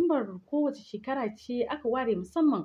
Satumbar kowace shekara ce aka ware musamman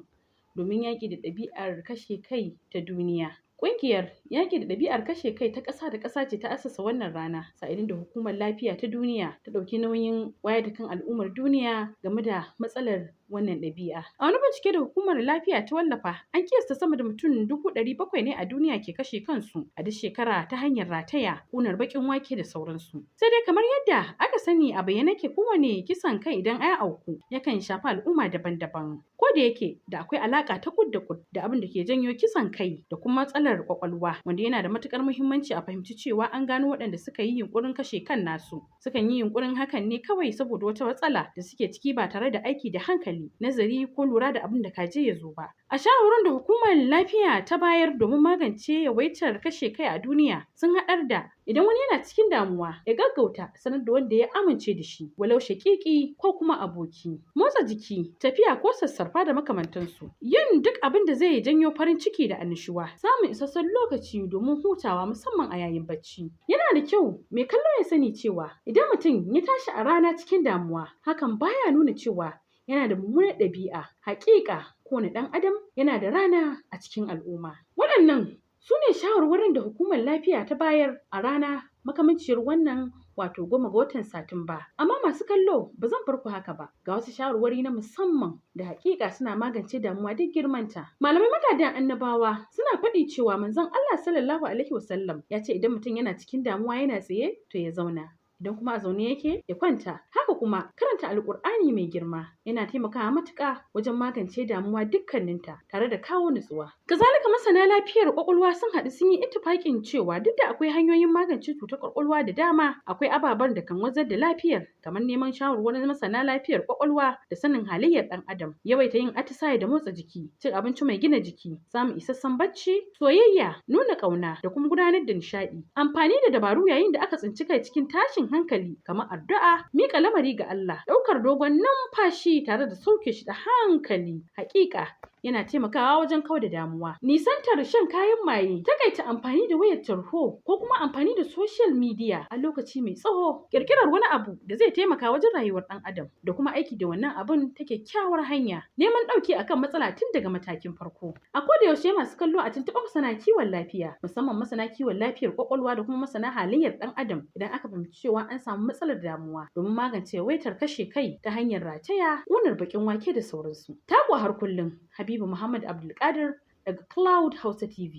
domin yaƙi da ɗabi'ar kashe kai ta duniya. Ƙungiyar yaƙi da ɗabi'ar kashe kai ta ƙasa da ƙasa ce ta assasa wannan rana, sa'ilin da Hukumar Lafiya ta Duniya ta ɗauki nauyin wayar da kan al'ummar duniya game da matsalar wannan ɗabi'a. A wani bincike da Hukumar Lafiya ta wallafa, an kiyasta sama da mutum 700,000 ne a duniya ke kashe kansu a duk shekara ta hanyar rataya, ƙunar baƙin wake da sauransu. Sai dai kamar yadda aka sani, a bayyane ke kowane kisan kai idan ya auku yakan shafi al'umma daban-daban. Ko da yake da akwai alaƙa ta kud da kud da abin da ke janyo kisan kai da kuma matsalar kwakwalwa, wanda yana da matukar muhimmanci a fahimci cewa an gano waɗanda suka yi yunkurin kashe kan nasu sukan yi yunkurin hakan ne kawai saboda wata matsala da suke ciki, ba tare da aiki da hankali, nazari ko lura da abin da kaje ya zo ba. A shawarwarin da Hukumar Lafiya ta bayar domin magance yawaitar kashe kai a duniya sun haɗar da: idan wani yana cikin damuwa, ya gaggauta sanar da wanda ya amince da shi, walau shaƙiƙi ko kuma aboki; motsa jiki, tafiya ko sassarfa da makamantansu; yin duk abin da zai janyo farin ciki da annashuwa; samun isasshen lokaci domin hutawa, musamman a yayin bacci. Yana da kyau mai kallo ya sani cewa idan mutum ya tashi a rana cikin damuwa, hakan baya nuna cewa yana da mummunar ɗabi'a. Haƙiƙa kowane ɗan adam yana da rana a cikin al'umma. Waɗannan su ne shawarwarin da Hukumar Lafiya ta bayar a rana makamanciyar wannan, wato 10 ga watan Satumba. Amma masu kallo, ba zan bar ku haka ba, ga wasu shawarwari na musamman da hakika suna magance damuwa duk girmanta. Malamai magadan annabawa suna faɗi cewa Manzon Allah sallallahu alaihi wasallam ya ce idan mutum yana cikin damuwa yana tsaye, to ya zauna. Idan kuma a zaune yake, ya kwanta. Haka kuma karanta Alƙur'ani mai girma yana taimakawa matuƙa wajen magance damuwa dukkaninta tare da kawo nutsuwa. Kazalika, masana lafiyar ƙwaƙwalwa sun haɗu sun yi ittifaƙin cewa duk da akwai hanyoyin magance cutar ƙwaƙwalwa da dama, akwai ababen da kan wanzar da lafiyar, kamar neman shawarwarin masana lafiyar ƙwaƙwalwa da sanin halayyar ɗan adam, yawaita yin atisaye da motsa jiki, cin abinci mai gina jiki, samun isasshen bacci, soyayya, nuna ƙauna da kuma gudanar da nishaɗi, amfani da dabaru yayin da aka tsinci kai cikin tashin hankali kamar addu'a, miƙa lamari ga Allah, ɗaukar dogon numfashi tare da sauke shi da hankali. Haƙiƙa yana taimakawa wajen kau da damuwa. Nisantar shan kayan maye, takaita amfani da wayar tarho ko kuma amfani da social media a lokaci mai tsawo, ƙirƙirar wani abu da zai taimaka wajen rayuwar ɗan adam da kuma aiki da wannan abun ta kyakkyawar hanya, neman ɗauki akan matsala tun daga matakin farko. A koda yaushe, masu kallo, a tuntuɓi masana kiwon lafiya, musamman masana kiwon lafiyar ƙwaƙwalwa da kuma masana halayyar ɗan adam, idan aka fahimci cewa an samu matsalar damuwa, domin magance yawaitar kashe kai ta hanyar rataya, ƙunar baƙin wake da sauransu. Taku har kullum, Habibu Muhammad Abdulkadir daga Cloud Hausa TV.